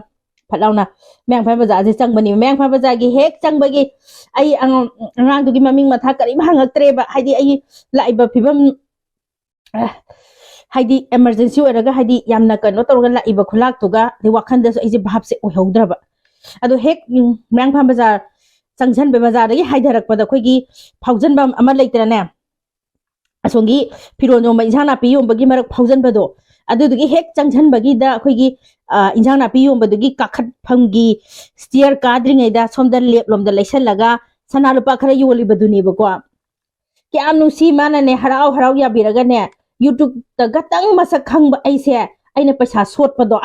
ꯐꯠ ꯂꯥꯎꯅ ꯃꯌꯥꯡ ꯏꯝꯐꯥꯜ ꯕꯖꯥꯔꯁꯦ ꯆꯪꯕꯅꯦꯕ꯫ ꯃꯌꯥꯡ ꯏꯝꯐꯥꯜ ꯕꯖꯥꯔꯒꯤ ꯍꯦꯛ ꯆꯪꯕꯒꯤ ꯑꯩ ꯑꯉꯥꯡ-, ꯑꯉꯥꯡꯗꯨꯒꯤ ꯃꯃꯤꯡ ꯃꯊꯥ ꯀꯔꯤꯝ ꯍꯪꯉꯛꯇ꯭ꯔꯦꯕ꯫ ꯍꯥꯏꯗꯤ ꯑꯩ ꯂꯥꯛꯏꯕ ꯐꯤꯕꯝ, ꯑ, ꯍꯥꯏꯗꯤ emergency ꯑꯣꯏꯔꯒ, ꯍꯥꯏꯗꯤ ꯌꯥꯝꯅ ꯀꯩꯅꯣ ꯇꯧꯔꯒ ꯂꯥꯛꯏꯕ ꯈꯨꯂꯥꯛꯇꯨꯒ, ꯑꯗꯩ ꯋꯥꯈꯜꯗꯁꯨ ꯑꯩꯁꯦ ꯚꯥꯞꯁꯦ ꯑꯣꯏꯍꯧꯗ꯭ꯔꯕ꯫ ꯑꯗꯣ ꯍꯦꯛ, ꯎꯝ, ꯃꯌꯥꯡ ꯏꯝꯐꯥꯜ ꯕꯖꯥꯔ ꯆꯪꯁꯟꯕ, ꯕꯖꯥꯔꯗꯒꯤ ꯍꯥꯏꯊꯔꯛꯄꯗ ꯑꯩꯈꯣꯏꯒꯤ ꯐꯥꯎꯖꯟꯕꯝ ꯑꯃ ꯂꯩꯇ꯭ꯔꯅꯦ? ꯑꯁꯣꯝꯒꯤ ꯐꯤꯔꯣꯟ ꯌꯣꯟꯕ, ꯏꯟꯁꯥꯡ ꯅꯥꯄꯤ ꯌꯣꯟꯕꯒꯤ ꯃꯔꯛ ꯐꯥꯎꯖꯟꯕꯗꯣ, ꯑꯗꯨꯗꯨꯒꯤ ꯍꯦꯛ ꯆꯪꯁꯟꯕꯒꯤꯗ ꯑꯩꯈꯣꯏꯒꯤ, ꯑ, ꯏꯟꯁꯥꯡ ꯅꯥꯄꯤ ꯌꯣꯟꯕꯗꯨꯒꯤ ꯀꯥꯈꯠꯐꯝꯒꯤ stair ꯀꯥꯗ꯭ꯔꯤꯉꯩꯗ ꯁꯣꯝꯗ left ꯂꯣꯝꯗ ꯂꯩꯁꯜꯂꯒ ꯁꯅꯥ ꯂꯨꯄꯥ ꯈꯔ ꯌꯣꯜꯂꯤꯕꯗꯨꯅꯦꯕꯀꯣ꯫ ꯀꯌꯥꯝ ꯅꯨꯡꯁꯤ, ꯃꯥꯅꯅꯦ ꯍꯔꯥꯎ ꯍꯔꯥꯎ ꯌꯥꯕꯤꯔꯒꯅꯦ, YouTube-ꯇ ꯈꯇꯪ ꯃꯁꯛ ꯈꯪꯕ ꯑꯩꯁꯦ, ꯑꯩꯅ ꯄꯩꯁꯥ ꯁꯣꯠꯄꯗꯣ꯫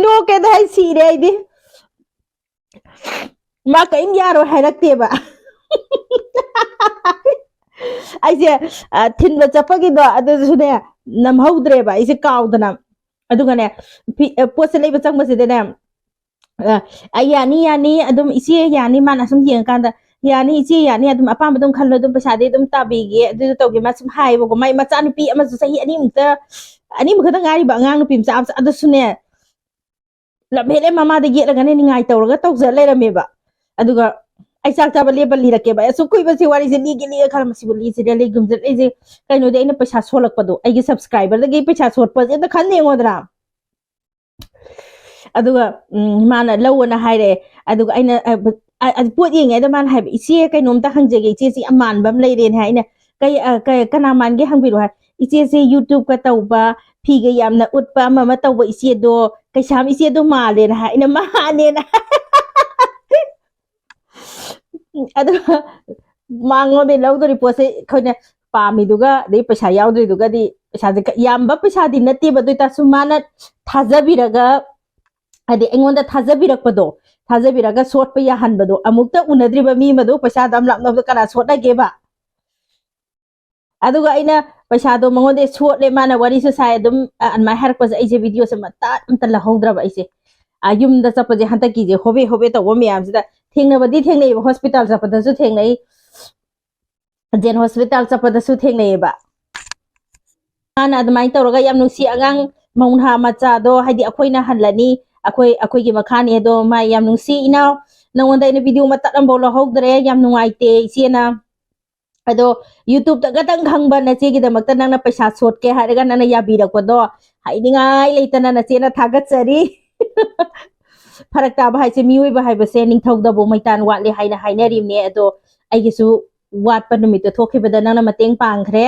ꯅꯣꯛꯀꯦꯗ ꯍꯥꯏ ꯁꯤꯔꯦ ꯑꯩꯗꯤ꯫ ꯃꯥ ꯀꯔꯤꯝ ꯌꯥꯔꯣꯏ ꯍꯥꯏꯔꯛꯇꯦꯕ꯫ ꯑꯩꯁꯦ, ꯑ, ꯊꯤꯟꯕ ꯆꯠꯄꯒꯤꯗꯣ ꯑꯗꯨꯁꯨꯅꯦ, ꯅꯝꯍꯧꯗ꯭ꯔꯦꯕ ꯑꯩꯁꯦ ꯀꯥꯎꯗꯅ꯫ ꯑꯗꯨꯒꯅꯦ, ꯐꯤ-, ꯑ, ꯄꯣꯠꯁꯦ ꯂꯩꯕ ꯆꯪꯕꯁꯤꯗꯅꯦ, ꯑ, "ꯑꯩ ꯌꯥꯅꯤ, ꯌꯥꯅꯤ, ꯑꯗꯨꯝ ꯏꯆꯦ ꯌꯥꯅꯤ", ꯃꯥꯅ ꯁꯨꯝ ꯌꯦꯡꯉꯀꯥꯟꯗ, "ꯌꯥꯅꯤ ꯏꯆꯦ, ꯌꯥꯅꯤ, ꯑꯗꯨꯝ ꯑꯄꯥꯝꯕ ꯑꯗꯨꯝ ꯈꯜꯂꯣ, ꯑꯗꯨꯝ ꯄꯩꯁꯥꯗꯤ ꯑꯗꯨꯝ ꯇꯥꯕꯤꯒꯦ", ꯑꯗꯨꯗ ꯇꯧꯒꯦ, ꯃꯥ ꯁꯨꯝ ꯍꯥꯏꯌꯦꯕꯀꯣ꯫ ꯃꯥꯏ ꯃꯆꯥꯅꯨꯄꯤ ꯑꯃꯁꯨ ꯆꯍꯤ ꯑꯅꯤꯃꯨꯛꯇ, ꯑꯅꯤꯃꯨꯛ ꯈꯛꯇ ꯉꯥꯏꯔꯤꯕ ꯑꯉꯥꯡ ꯅꯨꯄꯤ ꯃꯆꯥ ꯑꯃꯁꯨ, ꯑꯗꯨꯁꯨꯅꯦ, ꯂꯝ ꯍꯦꯜꯂꯦ ꯃꯃꯥꯗ ꯌꯦꯠꯂꯒꯅꯦ ꯅꯤꯡꯉꯥꯏ ꯇꯧꯔꯒ ꯇꯧꯖ ꯂꯩꯔꯝꯃꯦꯕ꯫ ꯑꯗꯨꯒ ꯑꯩ ꯆꯥꯛ ꯆꯥꯕ ꯂꯦꯞꯄ ꯂꯤꯔꯛꯀꯦꯕ꯫ ꯑꯁꯨꯛ ꯀꯨꯏꯕꯁꯦ ꯋꯥꯔꯤꯁꯦ ꯂꯤꯒꯦ ꯂꯤꯒꯦ ꯈꯜꯂꯝꯕ, ꯁꯤꯕꯨ ꯂꯤꯁꯤꯔ ꯂꯤꯒꯨꯝꯖꯔ ꯑꯩꯁꯦ꯫ ꯀꯩꯅꯣꯗꯤ ꯑꯩꯅ ꯄꯩꯁꯥ ꯁꯣꯜꯂꯛꯄꯗꯣ, ꯑꯩꯒꯤ subscriber-ꯗꯒꯤ ꯄꯩꯁꯥ ꯁꯣꯠꯄꯁꯦ ꯑꯝꯇ ꯈꯟ ꯌꯦꯡꯉꯣꯗꯅ꯫ ꯑꯗꯨꯒ, ꯎꯝ, ꯃꯥꯅ ꯂꯧꯑꯣꯅ ꯍꯥꯏꯔꯛꯑꯦ꯫ ꯑꯗꯨꯒ ꯑꯩꯅ, ꯑ, ꯑ, ꯑ, ꯄꯣꯠ ꯌꯦꯡꯉꯩꯗ ꯃꯥꯅ ꯍꯥꯏꯕ, "ꯏꯆꯦ, ꯀꯩꯅꯣꯝꯇ ꯍꯪꯖꯒꯦ, ꯏꯆꯦꯁꯤ ꯌꯥꯝ ꯃꯥꯟꯕ ꯑꯃ ꯂꯩꯔꯦꯅ" ꯍꯥꯏ꯫ ꯑꯩꯅ, "ꯀꯩ, ꯑ, ꯀꯩ, ꯀꯅꯥ ꯃꯥꯟꯒꯦ ꯍꯪꯕꯤꯔꯣ" ꯍꯥꯏ꯫ "ꯏꯆꯦꯁꯦ YouTubeꯀ ꯇꯧꯕ, ꯐꯤꯒ ꯌꯥꯝꯅ ꯎꯠꯄ ꯑꯃ ꯑꯃ ꯇꯧꯕ ꯏꯆꯦꯗꯣ, ꯀꯩꯁꯥꯝ ꯏꯆꯦꯗꯣ ꯃꯥꯜꯂꯦꯅ" ꯍꯥꯏ꯫ ꯑꯩꯅ, "ꯃꯥꯅꯦꯅ" ꯍꯥꯏ꯫ ꯑꯗꯨꯒ ꯃꯉꯣꯟꯗꯩ ꯂꯧꯗꯣꯔꯤ ꯄꯣꯠꯁꯦ ꯑꯩꯈꯣꯏꯅ ꯄꯥꯝꯃꯤꯗꯨꯒ ꯑꯗꯩ ꯄꯩꯁꯥ ꯌꯥꯎꯗ꯭ꯔꯤꯗꯨꯒꯗꯤ, ꯄꯩꯁꯥꯁꯦ ꯀ-, ꯌꯥꯝꯕ ꯄꯩꯁꯥꯗꯤ ꯅꯠꯇꯦꯕ, ꯑꯗꯨ ꯑꯣꯏꯇꯥꯔꯁꯨ ꯃꯥꯅ ꯊꯥꯖꯕꯤꯔꯒ, ꯍꯥꯏꯗꯤ ꯑꯩꯉꯣꯟꯗ ꯊꯥꯖꯕꯤꯔꯛꯄꯗꯣ, ꯊꯥꯖꯕꯤꯔꯒ ꯁꯣꯠꯄ ꯌꯥꯍꯟꯕꯗꯣ, ꯑꯃꯨꯛꯇ ꯎꯅꯗ꯭ꯔꯤꯕ ꯃꯤ ꯑꯃꯗꯣ ꯄꯩꯁꯥ ꯑꯗꯨꯝ ꯂꯥꯞꯅꯕꯗꯣ ꯀꯅꯥ ꯁꯣꯠꯅꯒꯦꯕ? ꯑꯗꯨꯒ ꯑꯩꯅ ꯄꯩꯁꯥꯗꯣ ꯃꯉꯣꯟꯗ ꯁꯣꯠꯂꯦ, ꯃꯥꯅ ꯋꯥꯔꯤꯁꯨ ꯁꯥꯏ, ꯑꯗꯨꯝ, ꯑ, ꯑꯗꯨꯃꯥꯏꯅ ꯍꯥꯏꯔꯛꯄꯁꯦ, ꯑꯩꯁꯦ ꯚꯤꯗꯤꯑꯣꯁꯦ ꯃꯇꯥ ꯑꯝꯇ ꯂꯧꯍꯧꯗ꯭ꯔꯕ ꯑꯩꯁꯦ꯫ ꯑ, ꯌꯨꯝꯗ ꯆꯠꯄꯁꯦ ꯍꯟꯗꯛꯀꯤꯁꯦ ꯍꯣꯕꯦ ꯍꯣꯕꯦ ꯇꯧꯕ ꯃꯌꯥꯝꯁꯤꯗ ꯊꯦꯡꯅꯕꯗꯤ ꯊꯦꯡꯅꯩꯕ, ꯍꯣꯁꯄꯤꯇꯥꯜ ꯆꯠꯄꯗꯁꯨ ꯊꯦꯡꯅꯩ, ꯖꯦꯟ ꯍꯣꯁꯄꯤꯇꯥꯜ ꯆꯠꯄꯗꯁꯨ ꯊꯦꯡꯅꯩꯌꯦꯕ꯫ ꯃꯥꯅ ꯑꯗꯨꯃꯥꯏꯅ ꯇꯧꯔꯒ ꯌꯥꯝ ꯅꯨꯡꯁꯤ, ꯑꯉꯥꯡ ꯃꯧ ꯅꯍꯥ ꯃꯆꯥꯗꯣ, ꯍꯥꯏꯗꯤ ꯑꯩꯈꯣꯏꯅ ꯍꯜꯂꯅꯤ, ꯑꯩꯈꯣꯏ, ꯑꯩꯈꯣꯏꯒꯤ ꯃꯈꯥꯅꯤ, ꯑꯗꯣ ꯃꯥ ꯌꯥꯝ ꯅꯨꯡꯁꯤ꯫ "ꯏꯅꯥꯎ, ꯅꯉꯣꯟꯗ ꯑꯩꯅ ꯚꯤꯗꯤꯑꯣ ꯃꯇꯠ ꯑꯃꯐꯥꯎ ꯂꯧꯍꯧꯗ꯭ꯔꯦ, ꯌꯥꯝ ꯅꯨꯡꯉꯥꯏꯇꯦ ꯏꯆꯦꯅ꯫ ꯑꯗꯣ YouTubeꯇ ꯈꯇꯪ ꯈꯪꯕ ꯅꯆꯦꯒꯤꯗꯃꯛꯇ ꯅꯪꯅ ꯄꯩꯁꯥ ꯁꯣꯠꯀꯦ ꯍꯥꯏꯔꯒ ꯅꯪꯅ ꯌꯥꯕꯤꯔꯛꯄꯗꯣ ꯍꯥꯏꯅꯤꯡꯉꯥꯏ ꯂꯩꯇꯅ ꯅꯆꯦꯅ ꯊꯥꯒꯠꯆꯔꯤ"꯫ ꯐꯔꯛ ꯇꯥꯕ ꯍꯥꯏꯁꯦ, ꯃꯤꯑꯣꯏꯕ ꯍꯥꯏꯕꯁꯦ ꯅꯤꯡꯊꯧꯗꯕꯨ ꯃꯩꯇꯥꯟ ꯋꯥꯠꯂꯤ ꯍꯥꯏꯅ ꯍꯥꯏꯅꯔꯤꯕꯅꯦ꯫ ꯑꯗꯣ ꯑꯩꯒꯤꯁꯨ ꯋꯥꯠꯄ ꯅꯨꯃꯤꯠꯇꯣ ꯊꯣꯛꯈꯤꯕꯗ ꯅꯪꯅ ꯃꯇꯦꯡ ꯄꯥꯡꯈ꯭ꯔꯦ꯫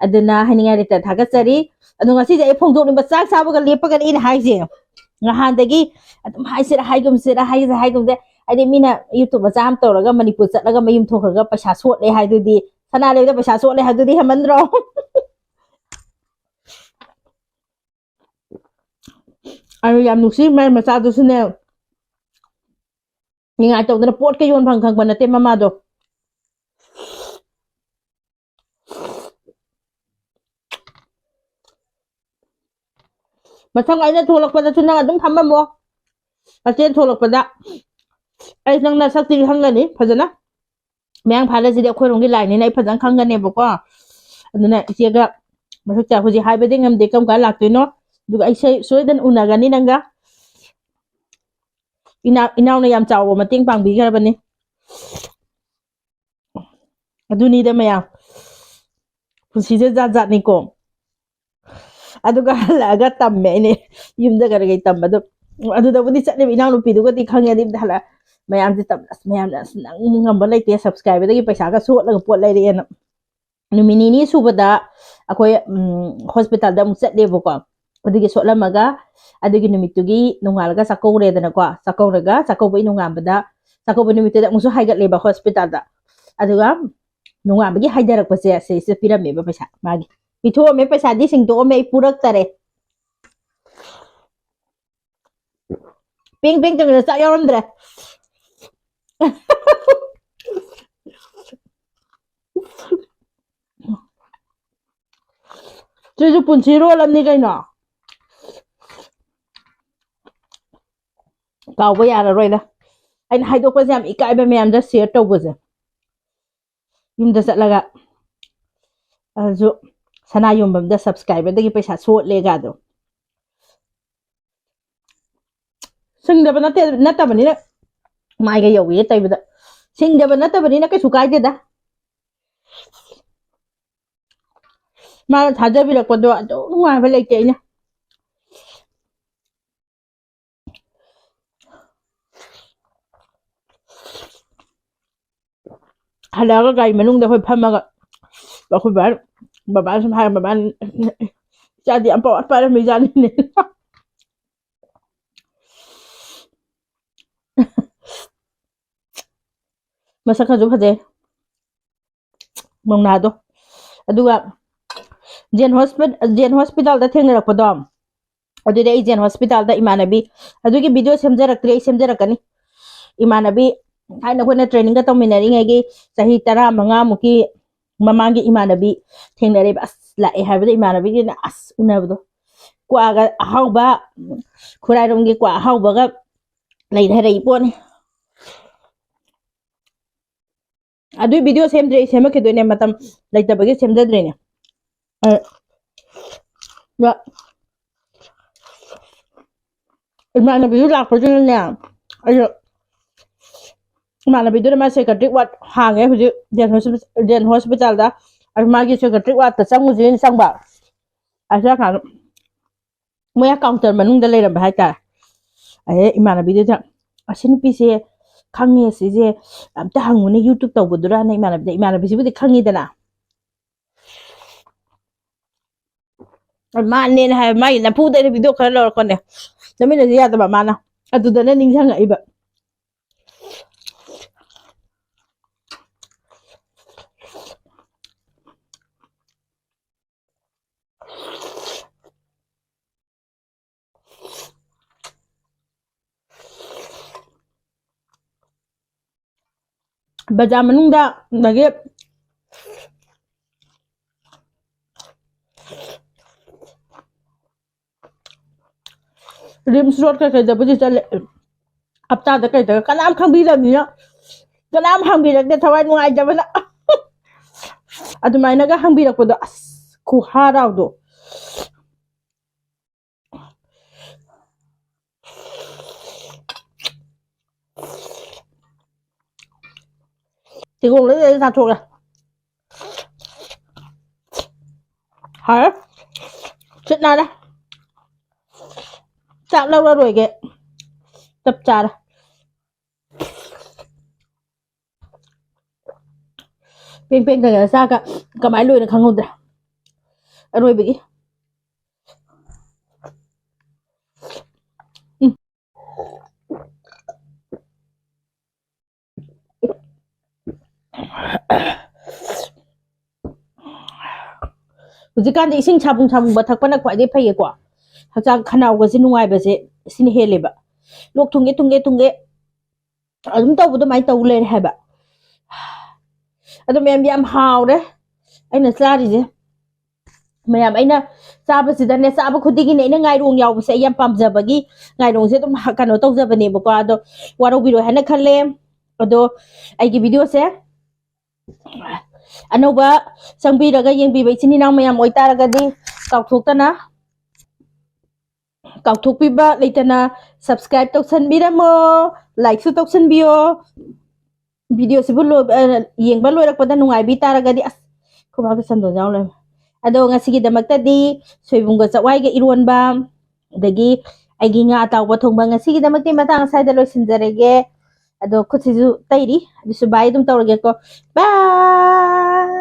ꯑꯗꯨꯅ ꯍꯥꯏꯅꯤꯡꯉꯥꯏ ꯂꯩꯇꯅ ꯊꯥꯒꯠꯆꯔꯤ꯫ ꯑꯗꯣ ꯉꯁꯤꯁꯦ ꯑꯩ ꯐꯣꯡꯗꯣꯛꯅꯤꯡꯕ, ꯆꯥꯛ ꯆꯥꯕꯒ ꯂꯦꯞꯄꯒꯅꯤ ꯑꯩꯅ ꯍꯥꯏꯁꯦ꯫ ꯅꯍꯥꯟꯗꯒꯤ ꯑꯗꯨꯝ ꯍꯥꯏꯁꯤꯔꯥ ꯍꯥꯏꯒꯨꯝꯁꯤꯔꯥ, ꯍꯥꯏꯁꯤꯔꯥ ꯍꯥꯏꯒꯨꯝꯁꯦ, ꯍꯥꯏꯗꯤ ꯃꯤꯅ YouTube ꯃꯆꯥ ꯑꯃ ꯇꯧꯔꯒ ꯃꯅꯤꯄꯨꯔ ꯆꯠꯂꯒ ꯃꯌꯨꯝ ꯊꯣꯛꯈ꯭ꯔꯒ ꯄꯩꯁꯥ ꯁꯣꯠꯂꯦ ꯍꯥꯏꯗꯨꯗꯤ, ꯁꯅꯥ ꯂꯩꯕꯗ ꯄꯩꯁꯥ ꯁꯣꯠꯂꯦ ꯍꯥꯏꯗꯨꯗꯤ ꯍꯦꯟꯃꯟꯗ꯭ꯔꯣ? ꯑꯗꯨ ꯌꯥꯝ ꯅꯨꯡꯁꯤ, ꯃꯥꯏ ꯃꯆꯥꯗꯨꯁꯨꯅꯦ, ꯅꯤꯡꯉꯥꯏ ꯇꯧꯗꯅ ꯄꯣꯠꯀ ꯌꯣꯟꯐꯝ ꯈꯪꯕ ꯅꯠꯇꯦ ꯃꯃꯥꯗꯣ꯫ ꯃꯊꯪ ꯑꯩꯅ ꯊꯣꯛꯂꯛꯄꯗꯁꯨ ꯅꯪ ꯑꯗꯨꯝ ꯐꯝꯃꯝꯃꯣ꯫ ꯑꯆꯦꯟ ꯊꯣꯛꯂꯛꯄꯗ ꯑꯩ ꯅꯪ ꯅꯁꯛꯇꯤ ꯈꯪꯒꯅꯤ ꯐꯖꯅ꯫ ꯃꯌꯥꯡ ꯐꯥꯔꯁꯤꯗꯤ ꯑꯩꯈꯣꯏꯔꯣꯝꯒꯤ ꯂꯥꯏꯅꯤꯅ ꯑꯩ ꯐꯖꯅ ꯈꯪꯒꯅꯦꯕꯀꯣ꯫ ꯑꯗꯨꯅ ꯏꯆꯦꯒ ꯃꯁꯛ ꯆꯥ-, ꯍꯧꯖꯤꯛ ꯍꯥꯏꯕꯗꯤ ꯉꯝꯗꯦ ꯀꯔꯝ ꯀꯥꯟ ꯂꯥꯛꯇꯣꯏꯅꯣ꯫ ꯑꯗꯨꯒ ꯑꯩ ꯁꯣꯏ-, ꯁꯣꯏꯗꯅ ꯎꯅꯒꯅꯤ ꯅꯪꯒ꯫ ꯏꯅꯥ-, ꯏꯅꯥꯎꯅ ꯌꯥꯝ ꯆꯥꯎꯕ ꯃꯇꯦꯡ ꯄꯥꯡꯕꯤꯈ꯭ꯔꯕꯅꯤ꯫ ꯑꯗꯨꯅꯤꯗ ꯃꯌꯥꯝ, ꯄꯨꯟꯁꯤꯁꯦ ꯖꯥꯠ ꯖꯥꯠꯅꯤꯀꯣ꯫ ꯑꯗꯨꯒ ꯍꯜꯂꯛꯑꯒ ꯇꯝꯃꯦ ꯑꯩꯅ, ꯌꯨꯝꯗ ꯀꯔꯤ ꯀꯔꯤ ꯇꯝꯕꯗꯣ꯫ ꯑꯗꯨꯗꯕꯨꯗꯤ ꯆꯠꯂꯦꯕ, ꯏꯅꯥꯎꯅꯨꯄꯤꯗꯨꯒꯗꯤ ꯈꯪꯉꯦ꯫ ꯑꯗꯨꯗꯤ ꯍꯜꯂꯛ ꯃꯌꯥꯝꯁꯦ ꯇꯞ-, ꯑꯁ, ꯃꯌꯥꯝꯅ, "ꯑꯁ, ꯅꯪ ꯉꯝꯕ ꯂꯩꯇꯦ, ꯁꯕꯁꯀ꯭ꯔꯥꯏꯕꯔꯗꯒꯤ ꯄꯩꯁꯥꯒ ꯁꯣꯠꯂꯒ ꯄꯣꯠ ꯂꯩꯔꯛꯑꯦꯅ"꯫ ꯅꯨꯃꯤꯠ ꯅꯤꯅꯤ ꯁꯨꯕꯗ ꯑꯩꯈꯣꯏ, ꯎꯝ, ꯍꯣꯁꯄꯤꯇꯥꯜꯗ ꯑꯃꯨꯛ ꯆꯠꯂꯦꯕꯀꯣ꯫ ꯑꯗꯨꯒꯤ ꯁꯣꯠꯂꯝꯃꯒ, ꯑꯗꯨꯒꯤ ꯅꯨꯃꯤꯠꯇꯨꯒꯤ ꯅꯣꯡꯉꯥꯜꯂꯒ ꯆꯥꯛꯀꯧꯔꯦꯗꯅꯀꯣ꯫ ꯆꯥꯛꯀꯧꯔꯒ, ꯆꯥꯛꯀꯧꯕꯒꯤ ꯅꯣꯡꯉꯥꯟꯕꯗ, ꯆꯥꯛꯀꯧꯕ ꯅꯨꯃꯤꯠꯇꯨꯗ ꯑꯃꯨꯛꯁꯨ ꯍꯥꯏꯒꯠꯂꯦꯕ ꯍꯣꯁꯄꯤꯇꯥꯜꯗ꯫ ꯑꯗꯨꯒ ꯅꯣꯡꯉꯥꯟꯕꯒꯤ ꯍꯥꯏꯊꯔꯛꯄꯁꯦ ꯁꯤꯁꯤꯗ ꯄꯤꯔꯝꯃꯦꯕ ꯄꯩꯁꯥ ꯃꯥꯒꯤ꯫ ꯄꯤꯊꯣꯛꯑꯝꯃꯦ, ꯄꯩꯁꯥꯗꯤ ꯁꯤꯡꯗꯣꯛꯑꯝꯃꯦ, ꯑꯩ ꯄꯨꯔꯛꯇꯔꯦ꯫ ꯄꯦꯡ ꯄꯦꯡ ꯇꯧꯗꯅ ꯆꯥꯛ ꯌꯥꯎꯔꯝꯗ꯭ꯔꯦ꯫ ꯁꯤꯁꯨ ꯄꯨꯟꯁꯤ ꯔꯣꯜ ꯑꯃꯅꯤ ꯀꯩꯅꯣ꯫ ꯀꯥꯎꯕ ꯌꯥꯔꯔꯣꯏꯗ꯫ ꯑꯩꯅ ꯍꯥꯏꯗꯣꯛꯄꯁꯦ ꯌꯥꯝ ꯏꯀꯥꯏꯕ, ꯃꯌꯥꯝꯗ ꯁꯤꯌꯔ ꯇꯧꯕꯁꯦ꯫ ꯌꯨꯝꯗ ꯆꯠꯂꯒ ꯑꯗꯨꯁꯨ ꯁꯅꯥ ꯌꯣꯟꯐꯝꯗ ꯁꯕꯁꯀ꯭ꯔꯥꯏꯕꯔꯗꯒꯤ ꯄꯩꯁꯥ ꯁꯣꯠꯂꯦꯒꯗꯣ꯫ ꯁꯤꯡꯗꯕ ꯅꯠꯇꯦ, ꯅꯠꯇꯕꯅꯤꯅ ꯃꯥꯏꯒ ꯌꯧꯏꯌꯦ ꯇꯩꯕꯗ꯫ ꯁꯤꯡꯗꯕ ꯅꯠꯇꯕꯅꯤꯅ ꯀꯩꯁꯨ ꯀꯥꯏꯗꯦꯗ꯫ ꯃꯥꯅ ꯊꯥꯖꯕꯤꯔꯛꯄꯗꯣ ꯑꯗꯨꯝ ꯅꯨꯡꯉꯥꯏꯕ ꯂꯩꯇꯦ ꯑꯩꯅ꯫ ꯍꯜꯂꯛꯑꯒ ꯒꯥꯔꯤ ꯃꯅꯨꯡꯗ ꯑꯩꯈꯣꯏ ꯐꯝꯃꯒ ꯑꯩꯈꯣꯏ ꯕꯥ, ꯕꯕꯥꯅ ꯁꯨꯝ ꯍꯥꯏ, ꯕꯕꯥꯅ, "ꯏꯆꯥꯗꯤ ꯌꯥꯝ ꯄꯋꯥꯔ ꯄꯥꯏꯔꯝꯃꯤ ꯏꯆꯥꯅꯤꯅꯦ"꯫ ꯃꯁꯛ ꯈꯔꯁꯨ ꯐꯖꯩ ꯃꯧꯅꯥꯗꯣ꯫ ꯑꯗꯨꯒ ꯖꯦꯟ ꯍꯣꯁꯄꯤ-, ꯖꯦꯟ ꯍꯣꯁꯄꯤꯇꯥꯜꯗ ꯊꯦꯡꯅꯔꯛꯄꯗꯣ, ꯑꯗꯨꯗꯤ ꯑꯩ ꯖꯦꯟ ꯍꯣꯁꯄꯤꯇꯥꯜꯗ ꯏꯃꯥꯟꯅꯕꯤ, ꯑꯗꯨꯒꯤ ꯚꯤꯗꯤꯑꯣ ꯁꯦꯝꯖꯔꯛꯇ꯭ꯔꯤ, ꯑꯩ ꯁꯦꯝꯖꯔꯛꯀꯅꯤ꯫ ꯏꯃꯥꯟꯅꯕꯤ ꯊꯥꯏꯅ ꯑꯩꯈꯣꯏꯅ ꯇ꯭ꯔꯦꯅꯤꯡꯒ ꯇꯧꯃꯤꯟꯅꯔꯤꯉꯩꯒꯤ ꯆꯍꯤ ꯇꯔꯥꯃꯉꯥꯃꯨꯛꯀꯤ ꯃꯃꯥꯡꯒꯤ ꯏꯃꯥꯟꯅꯕꯤ ꯊꯦꯡꯅꯔꯦꯕ꯫ ꯑꯁ, ꯂꯥꯛꯑꯦ ꯍꯥꯏꯕꯗ ꯏꯃꯥꯟꯅꯕꯤꯒꯤꯅ ꯑꯁ ꯎꯅꯕꯗꯣ꯫ ꯀ꯭ꯋꯥꯒ ꯑꯍꯥꯎꯕ, ꯈꯨꯔꯥꯏꯔꯣꯝꯒꯤ ꯀ꯭ꯋꯥ ꯑꯍꯥꯎꯕꯒ ꯂꯩꯊꯔꯛꯏ ꯄꯣꯠꯅꯤ꯫ ꯑꯗꯨꯏ ꯚꯤꯗꯤꯑꯣ ꯁꯦꯝꯗ꯭ꯔꯦ, ꯑꯩ ꯁꯦꯝꯃꯛꯈꯤꯗꯣꯏꯅꯦ, ꯃꯇꯝ ꯂꯩꯇꯕꯒꯤ ꯁꯦꯝꯖꯗ꯭ꯔꯤꯅꯦ꯫ ꯑ, ꯏꯃꯥꯟꯅꯕꯤꯁꯨ ꯂꯥꯛꯄꯗꯨꯅꯅꯦ, ꯑꯩꯁꯨ ꯏꯃꯥꯟꯅꯕꯤꯗꯨꯅ ꯃꯥ ꯁꯥꯏꯀ꯭ꯔꯦꯇꯤꯛ ꯋꯥꯔꯗ ꯍꯥꯡꯉꯦ ꯍꯧꯖꯤꯛ ꯖꯦꯟ ꯍꯣꯁꯄꯤ-, ꯖꯦꯟ ꯍꯣꯁꯄꯤꯇꯥꯜꯗ꯫ ꯑꯗꯨ ꯃꯥꯒꯤ ꯁꯥꯏꯀ꯭ꯔꯦꯇꯤꯛ ꯋꯥꯔꯗꯇ ꯆꯪꯉꯨꯁꯦꯅ ꯆꯪꯕ꯫ ꯑꯁꯤ ꯀꯥꯟꯗ ꯃꯣꯏ ꯀꯥꯎꯟꯇꯔ ꯃꯅꯨꯡꯗ ꯂꯩꯔꯝꯕ ꯍꯥꯏꯇꯥꯔꯦ꯫ ꯑꯦ, ꯏꯃꯥꯟꯅꯕꯤꯗꯨꯗ, "ꯑꯁꯤ ꯅꯨꯄꯤꯁꯦ ꯈꯪꯉꯦ, ꯁꯤꯁꯦ ꯑꯝꯇ ꯍꯪꯉꯨꯅꯦ, YouTube ꯇꯧꯕꯗꯨꯔꯥꯅ", ꯏꯃꯥꯟꯅꯕꯤꯗ, ꯏꯃꯥꯟꯅꯕꯤꯁꯤꯕꯨꯗꯤ ꯈꯪꯉꯤꯗꯅ꯫ ꯃꯥꯅꯦꯅ ꯍꯥꯏ, ꯃꯥꯒꯤ ꯅꯝꯐꯨꯗ ꯑꯩꯅ video ꯈꯔ ꯂꯧꯔꯛꯄꯅꯦ꯫ ꯅꯝꯃꯤꯟꯅꯁꯤ ꯌꯥꯗꯕ ꯃꯥꯅ꯫ ꯑꯗꯨꯗꯅ ꯅꯤꯡꯁꯤꯡꯉꯛꯏꯕ꯫ ꯕꯖꯥꯔ ꯃꯅꯨꯡꯗ, ꯑꯗꯒꯤ ꯔꯤꯝꯁ ꯔꯣꯗ ꯀꯩꯀꯩꯗꯕꯨꯗꯤ ꯆꯠꯂꯦ꯫ ꯍꯞꯇꯥꯗ ꯀꯩꯗꯒ ꯀꯅꯥꯝ ꯈꯪꯕꯤꯗꯕꯅꯤꯅ, ꯀꯅꯥꯝ ꯍꯪꯕꯤꯔꯛꯇꯦ, ꯊꯋꯥꯏ ꯅꯨꯡꯉꯥꯏꯇꯕꯅ꯫ ꯑꯗꯨꯃꯥꯏꯅꯒ ꯍꯪꯕꯤꯔꯛꯄꯗꯣ, ꯑꯁ, ꯈꯨꯍꯔꯥꯎꯗꯣ꯫ ꯆꯤꯒꯣꯡꯂꯩꯗ ꯆꯥꯊꯣꯛꯑꯦ꯫ ꯍꯥꯎꯔꯦ꯫ ꯁꯤꯠ ꯅꯥꯜꯂꯦ꯫ ꯆꯥꯛ ꯂꯧꯔꯔꯣꯏꯒꯦ꯫ ꯆꯞ ꯆꯥꯔꯦ꯫ ꯄꯦꯡ ꯄꯦꯡ ꯀꯪꯉꯦ꯫ ꯆꯥꯛꯀ ꯀꯃꯥꯏꯅ ꯂꯣꯏꯅ ꯈꯪꯍꯧꯗ꯭ꯔꯦ꯫ ꯑꯔꯣꯏꯕꯒꯤ꯫ ꯎꯝ꯫ ꯍꯧꯖꯤꯛꯀꯥꯟꯗꯤ ꯏꯁꯤꯡ ꯁꯥꯕꯨꯡ ꯁꯥꯕꯨꯡꯕ ꯊꯛꯄꯅ ꯈ꯭ꯋꯥꯏꯗꯩ ꯐꯩꯌꯦꯀꯣ꯫ ꯍꯛꯆꯥꯡ ꯈꯅꯥꯎꯒꯁꯦ ꯅꯨꯡꯉꯥꯏꯕꯁꯦ ꯁꯤꯅ ꯍꯦꯜꯂꯦꯕ꯫ ꯂꯣꯛ ꯊꯨꯡꯒꯦ, ꯊꯨꯡꯒꯦ, ꯊꯨꯡꯒꯦ ꯑꯗꯨꯝ ꯇꯧꯕ ꯑꯗꯨꯃꯥꯏꯅ ꯇꯧ ꯂꯩꯔꯦ ꯍꯥꯏꯕ꯫ ꯑꯗꯣ ꯃꯌꯥꯝ, ꯌꯥꯝ ꯍꯥꯎꯔꯦ ꯑꯩꯅ ꯆꯥꯔꯤꯁꯦ꯫ ꯃꯌꯥꯝ, ꯑꯩꯅ ꯆꯥꯕꯁꯤꯗꯅꯦ, ꯆꯥꯕ ꯈꯨꯗꯤꯡꯒꯤꯅꯦ, ꯑꯩꯅ ꯉꯥꯏꯔꯣꯡ ꯌꯥꯎꯕꯁꯦ ꯑꯩ ꯌꯥꯝ ꯄꯥꯝꯖꯕꯒꯤ ꯉꯥꯏꯔꯣꯡꯁꯦ ꯑꯗꯨꯝ ꯍ-, ꯀꯩꯅꯣ ꯇꯧꯖꯕꯅꯦꯕꯀꯣ꯫ ꯑꯗꯣ ꯋꯥꯔꯧꯕꯤꯔꯣꯏ ꯍꯥꯏꯅ ꯈꯜꯂꯦ꯫ ꯑꯗꯣ ꯑꯩꯒꯤ videoꯁꯦ ꯑꯅꯧꯕ ꯆꯪꯕꯤꯔꯒ ꯌꯦꯡꯕꯤꯕ ꯏꯆꯤꯟ ꯏꯅꯥꯎ ꯃꯌꯥꯝ ꯑꯣꯏꯇꯥꯔꯒꯗꯤ ꯀꯥꯎꯊꯣꯛꯇꯅ, ꯀꯥꯎꯊꯣꯛꯄꯤꯕ ꯂꯩꯇꯅ subscribe ꯇꯧꯁꯟꯕꯤꯔꯝꯃꯣ, likeꯁꯨ ꯇꯧꯁꯟꯕꯤꯌꯣ꯫ Videoꯁꯤꯕꯨ ꯂꯣꯏ-, ꯑ, ꯌꯦꯡꯕ ꯂꯣꯏꯔꯛꯄꯗ ꯅꯨꯡꯉꯥꯏꯕꯤ ꯇꯥꯔꯒꯗꯤ, ꯑꯁ, ꯈꯨꯕꯥꯛꯇ ꯁꯟꯗꯣꯟ ꯌꯥꯎ ꯂꯩꯔꯝꯃꯦ꯫ ꯑꯗꯣ ꯉꯁꯤꯒꯤꯗꯃꯛꯇꯗꯤ ꯁꯣꯏꯕꯨꯝꯒ ꯆꯋꯥꯏꯒ ꯏꯔꯣꯟꯕ, ꯑꯗꯒꯤ ꯑꯩꯒꯤ ꯉꯥ ꯑꯇꯥꯎꯕ ꯊꯣꯡꯕ ꯉꯁꯤꯒꯤꯗꯃꯛꯇꯤ ꯃꯇꯥꯡ ꯑꯁ꯭ꯋꯥꯏꯗ ꯂꯣꯏꯁꯤꯟꯖꯔꯒꯦ꯫ ꯑꯗꯣ ꯈꯨꯠꯁꯤꯁꯨ ꯇꯩꯔꯤ, ꯑꯗꯨꯁꯨ bye ꯑꯗꯨꯝ ꯇꯧꯔꯒꯦꯀꯣ꯫ Bye꯫